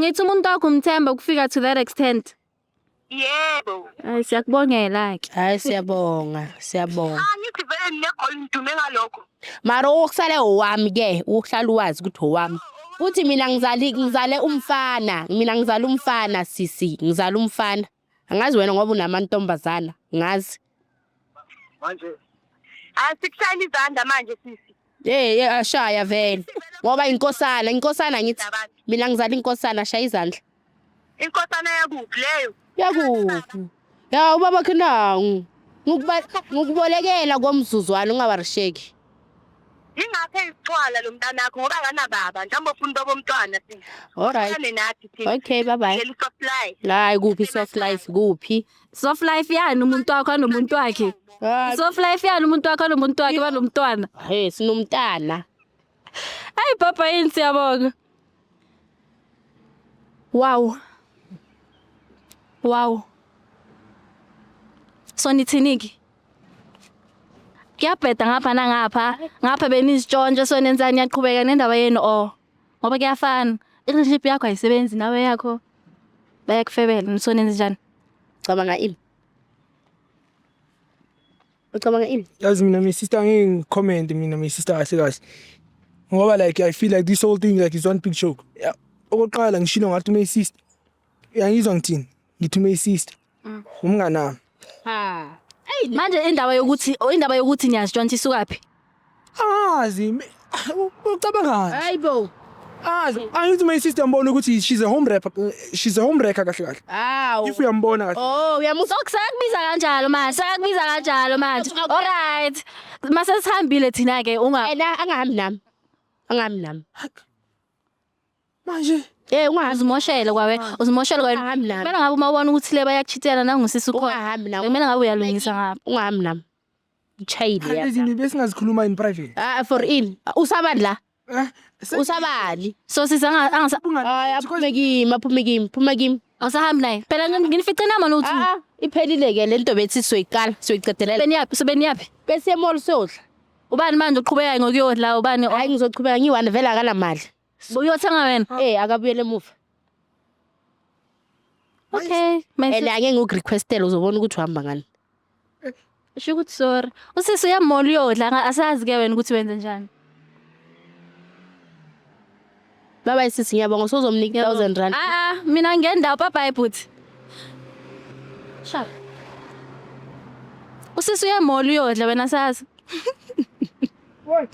Ngithi umuntu wakho umthemba ukufika to that extent. Yebo. Hayi siyakubongela ke. Hayi siyabonga, siyabonga. Angithi vele ninegoli nidume ngalokho. Mara owokusala owami ke, uhlala uwazi ukuthi owami. Futhi mina ngizali ngizale umfana, mina ngizala umfana sisi, ngizala umfana. Angazi wena ngoba unamantombazana, ngazi. Manje asikushayela izandla manje sisi. Hey, hey ashaya vele. Ngoba inkosana, inkosana ngithi mina ngizala inkosana shaya izandla. Inkosana yakuphi leyo? Yakuphi? Ya ubaba khe nangu. Ngikuba ngikubolekela komzuzwana ungawarisheki. Ingakho eyisixwala lo mntanakho ngoba akanababa njengoba ufuna ubaba omntwana sisi. Alright. Fane nathi thina. Okay, bye bye. Leli soft life. Hayi kuphi soft life kuphi? Soft life yani umuntu wakho anomuntu wakhe. Hayi, Soft life yani umuntu wakho anomuntu wakhe banomntwana. hey sinomntana. Hayi baba yini siyabonga. Wow. Wow. So nithiniki? Kuyabheda ngapha nangapha. Ngapha benizitshontsha so nenzani niyaqhubeka nendaba yenu o. Ngoba kuyafana. I-relationship yakho ayisebenzi nawe yakho bayakufebela so nenze njani? Cabanga ini? Ucabanga ini? Yazi mina my sister angeke ngicomment mina my sister kahle kahle. Ngoba like I feel like this whole thing like is one big joke. Yeah. Okokuqala ngishilo ngathi my sister. Uyangizwa ngithini? Ngithi my sister. Umngani wami. Ha. Manje indaba yokuthi niyazitshontsha isukaphi? Angazi ucabangani? Hayibo. Azi angithi my sister ngibona ukuthi she's a home wrecker. She's a home wrecker kahle kahle. Hawu. If uyambona kahle. Oh, uyamusa. So kusakubiza kanjalo manje, sakubiza kanjalo manje. Alright. Mase sihambile thina ke unga Yena angahambi nami. Angahambi nami. Manje Eh ungahambi. Uzimoshele kwawe, uzimoshele kwawe. Ungahambi nami. Kumele ngabe uma ubona ukuthi le bayakuchithela nangusisi ukhona. Ungahambi nami. Kumele ngabe uyalungisa ngapha. Ungahambi nami. Uchayile ya. lezi zinto besingazikhuluma in private. Ah for in. Usabani la? Eh? Usabani? So sisi anga Hayi aphume kimi, aphume kimi, phuma kimi. awusahambi naye. Phela nginifice nama no two. Ah, iphelile ke lento bethi sizoyiqala, sizoyiqedelela. Beniyaphi? So beniyaphi? Bese emall siyodla. Ubani manje uqhubeka ngokuyodla ubani? Hayi ngizoqhubeka ngiyi-one vele akanamali. Uyothenga wena. Eh akabuyele emuva. Okay. My And sister. angeke ngikurequestele uzobona ukuthi uhamba ngani. Sho ukuthi sorry. Usisi uyamall uyodla asazi ke wena ukuthi wenze njani. Bye bye sisi ngiyabonga usuzomnika R1000. Ah ah, mina ngendawo bye bye bhuti. Sharp. Usisi uyamall uyodla wena sazi. What?